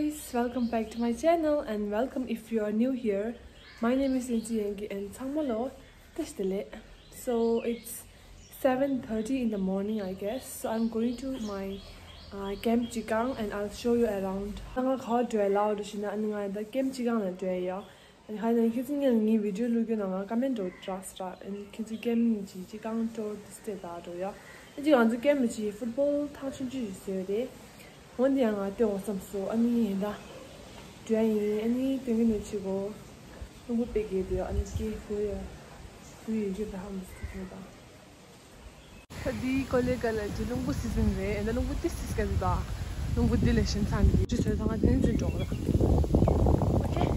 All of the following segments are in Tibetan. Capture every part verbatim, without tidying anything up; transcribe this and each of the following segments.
Guys, welcome back to my channel and welcome if you are new here. My name is Lindsay Yengi and ཚང་མ་ལ་བཀྲ་ཤིས་བདེ་ལེགས. So it's seven thirty in the morning, I guess. So I'm going to my uh, camp Chikang and I'll show you around. ང་ག་བ་འགྲོ་ཡ་ལབ་འགྲོ་ཞིག་ན་ཨ་ནི་ང་ད་camp Chikang ལ་འགྲོ་ཡ་ཡོད། ཨ་ནི་ཁ་ནང་ཁྱེད་ཚོ་ངས་ངའི་video བླུགས་རྒྱུ་ནང་ང་comment འགྲོ་དྲགས་ར། ཨ་ནི་ཁྱེད་ཚོ་camp གི་Chikang tour དེ་སྟེ་ད་འགྲོ་ཡ། ཨ་ཅིག་ང་ཚོ་camp གི་football ཐང་ཆུང་ཆུང་ཞིག་བཟོས་རེད། འོ་འདི་ཡང་ང་སྟོན་འོང་བསམ་སོང་། ཨ་ནི་ཡིན་ད། འགྲོ་ཡ་ཡིན། ཨ་ནི་སྟོན་གི་ནས་ཆི་གོ། རླུང་བུ་དཔེ་རྒྱས་འདུག་ཨ་ནི་སྐད་ཧུ་ཡ། ཧུ་ཡ་ཡོད་ད་ཧ་མི་སི་ཁྱོད་ད། ད་འདི་ཀོ་ལེ་ག་ལ་འདི་རླུང་བུ་སི་ཟིན་རེད། ཨ་ནི་རླུང་བུ་ཏི་སི་སི་ག་ཟི་ད། རླུང་བུ་འདི་ལས་ཤིན་ཚང་གི་ཇི་སོས་ཚང་ང་དེ་ནས་འཛིན་འགྲོ་གི་ར། ཨོ་ཁེ།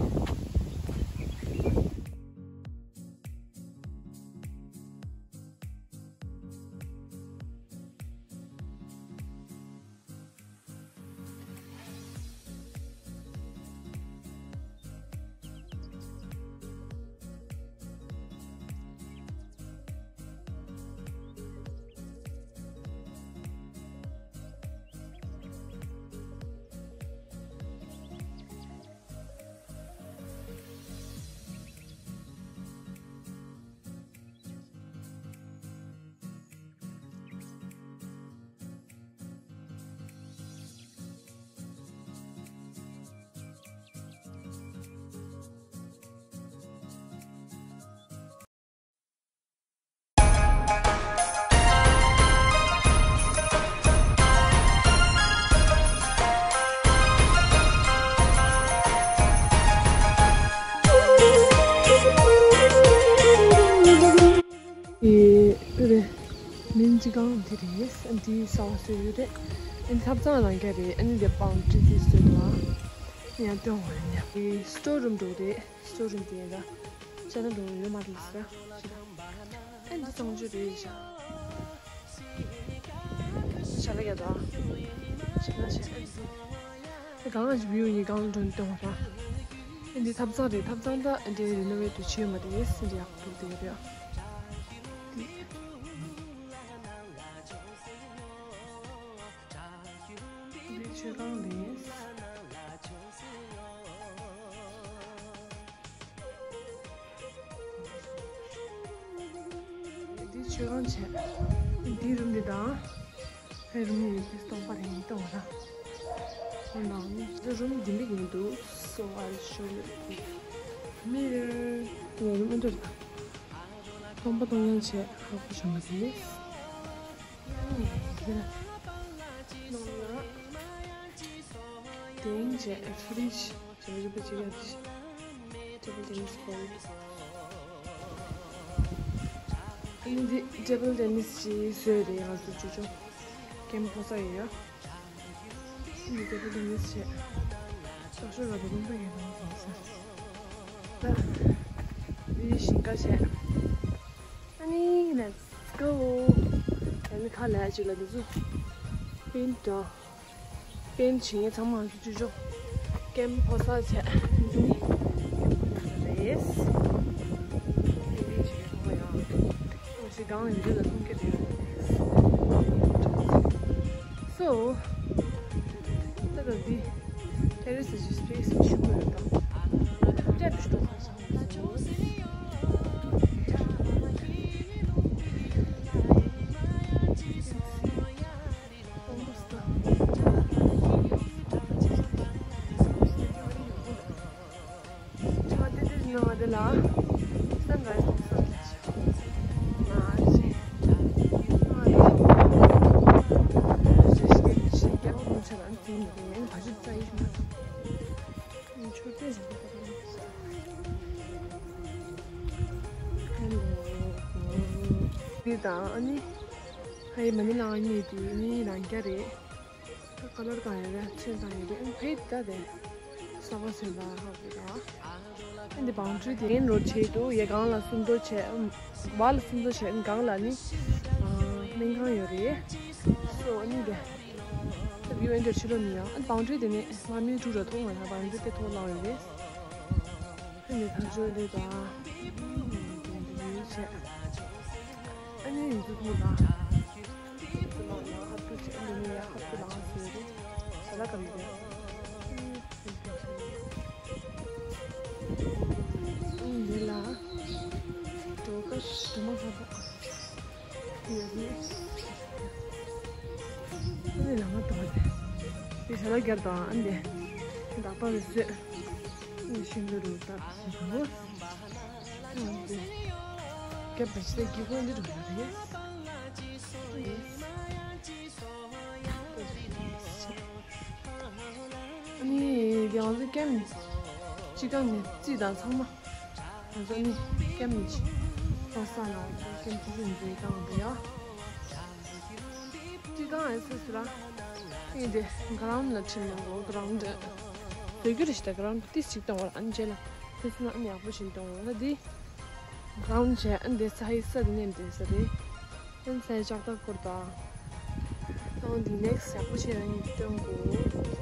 ཨེ་ཨེ་རེད། མིན་ཅི་གང་དེ་རེད། ཨ་འདི་ས་བ་སོ་ཡོད་རེད། ཨ་འདི་ཐབ་ཚང་ལང་རྒྱ་རེད། ཨ་འདི་འདི་པང་ཀྲི་ཏི་སོ་ཡོད་ལ། ཡང་སྟོན་བ་ཡིན་ཡ། ཨེ་སི་ཊོར་རུམ་འགྲོ་རེད། སི་ཊོར་རུམ་དེ་ཡིན་ད། ཤ་ན་འགྲོ་ཡོད་མ་རེད་ཟེར། ཨ་འདི་གཙང་ཆུ་རེད་ཤག་ཤ་ལ་ཡ་ད། ཤ་ལ་ཤ་ཨ་འདི། ཨེ་གང་ལ་ཅི་བིའུ་ཡིན་གང་འགྲོ་ནི་སྟོན་བ་ར། ཨེ་འདི་ཐབ་ཚང་རེད། ཐབ་ཚང་ད་ཨེ་འདི་རི་ནོ་ཝེ་ཊི་བྱས་ཡོད་མ་རེད། ཨེ་འདི་ཡག་པོ་འདུག་དེ་རེད། འདི་མཆོད་ཁང་རེད། འདི་མཆོད་ཁང་བྱས། འདི་རུམ་འདི་དང་། ཧེ་རུམ་ཡིན་དེ་སྟོང་པ་རེད། མི་གཏོང་བ་ར། ཧོ་ནང་ནི་འདི་རུམ་འདི་མིག་མི་འདུག So I'll show you this mirror. ངའི་རུམ་འདི་རེད། སྟོང་པ་སྟོང་ཡང་བྱས་ཧ་གོ་བྱུང་མ་རེད། དེང་བྱས་ཨེ་ཕ་རིཇ་བྱས་རིག་པ་ཅིག་ཡོད། ཊེ་བལ་ཊེ་ནིས་ཀོར་ཊ། ཨ་ནི་འདི་ཊེ་བལ་ཊེ་ནིས་ཅིག་བཟོས་རེད། ང་ཚོ་ཅོ་ཅོ་ཀེམ་ཕོ་ས་ཡོད་ཡ། ཨ་ནི་ཊེ་བལ་ཊེ་ནིས་བྱས། ལྟོགས་ཤོར་བ་དེ་རླུང་པ་ཡིན་ནམ་ཟེར། ད་འདི་ཞིང་ཁ་བྱས། ཨ་ནི་let's go. ཨ་ནི་ཁ་ལས་ཅིག་ལ་འདི་ཚོ་པེན་ཊི་དང་། པེན་ཊི་བྱེད་མཁན་ཚང་མ་ང་ཚོ་ཅོ་ཅོ་ཀེམ་ཕོ་ས་བྱས། འདི་ནི་ཀེམ་ཕོ་ས་རེད། ཨེ་འདི་བྱེད་མཁན་ཚང་མ་ཡང་ང་ཞིག་གང་ཡིན་འདི་ལ་མཐོང་གི་རེད། So ད་ག་འདི་ཊེ་རེ་སི་ཅིག་སི་པེ་སི་ཆེན་པོ་ཡོད་དམ། ཐབས་ཅག་བྱེད་དུ་ཁ་ཤས། འདི་དང་ཨ་ནི་ཧའི་མ་ནི་ལའང་གཉིས་དེ་ནི་ནང་རྒྱ་རེད། ད་ཀ་ལར་གང་ཡོད་རེད། ཚོན་གང་ཡོད་རེད། ཨ་ནི་ཕེད་ད་དེ་ས་བ་སོན་པ་ཧ་གོ་ད། ཨ་ནི་བང་ཁྲུས་དེ་རོ་ཆེ་དུ་ཡེ་གང་ལ་སུམ་མདོ་ཆེ་བ་ལ་སུམ་མདོ་ཆེ། ཨ་ནི་གང་ལ་ནི་སྨན་ཁང་ཡོད་རེད། སོ་ཨ་ནི་དེ་ད་བིའུ་ཨེ་འདྲ་ཕྱི་ལོགས་ནས་ཡང་ཨ་ནི་བང་ཁྲུས་དེ་ནས་མ་མི་དྲུག་ར་ཐོག་མ་ཡང་བང་ཁྲུས་དེ་ཐོག་ལངས་ཡོད་རེད། ཨ་ནི་ཐག་ཆོད་རེད་ད། ཨ་ནི་ཡིན་ཚུལ་ཐུག་ད། ཧབ་ཏུ་ལངས་ཡང་ཧབ་ཏུ་བྱས། ཨ་ནི་ཡང་ཧབ་ཏུ་ལངས་ཟེར་རེད། ཞལ་ལག་ག་མི་རེད། ཀ་ཤི་དུ་མ་ཧ་པ་ཡོད་ནི། ཨ་ནི་ལ་མ་དོ་དེ། དེ་ཞལ་ལག་བརྒྱབ་དང་ཨ་འདི། འདག་པ་རེ་བཟོས། ཨ་ནི་ཤིང་འདི་རུ་བཏབ་ཟེར་གོ། ཨ་འདི། རྒྱབ་པ་ཞིག་གི་ཁོང་འདི་རུ་བཏབ་རེད། ཨ་ནི་དེ་ང་ཚོ་ཀེམ་སྤྱི་ཁང་ནས་རྩིས་དང་ཚང་མ། ང་ཚོ་ནི་ཀེམ་ནས་ཅི་ལྷ་ས་ནང་ཀེམ་ཅི་ཅི་འཛིན་བཏང་བ་ཡ། སྤྱི་ཁང་ཨེ་སི་སི་ར། ཨེ་དེ་གྷ་རའུན་ཌི་ལ་ཁྲིད་ནས་འགྲོ། གྷ་རའུན་ཌི་བཟོ་རྒྱུ་རེད་ཤི་ད། གྷ་རའུན་ཌི་ཏིས་ཅིག་གཏོང་བར་ཨ་ནི་རྗེས་ལ་ཁྲིད་སོང་ན་ཨ་ནི་ཡག་པོ་ཞིག་གཏོང་བ་ད་དེ། གྷ་རའུན་ཌི་བྱས་ཨ་ནི་དེ་ས་ཧི་ས་དེ་ནས་འདྲེས་ས་རེད། ཨ་ནི་ས་ཧི་ལྕགས་ཐག་ཁུར་དང་། ཨ་ནི་དེ་ནེག་སི་ཡག་པོ་བྱས་ན་ཨ་ནི་སྟོན་དགོས།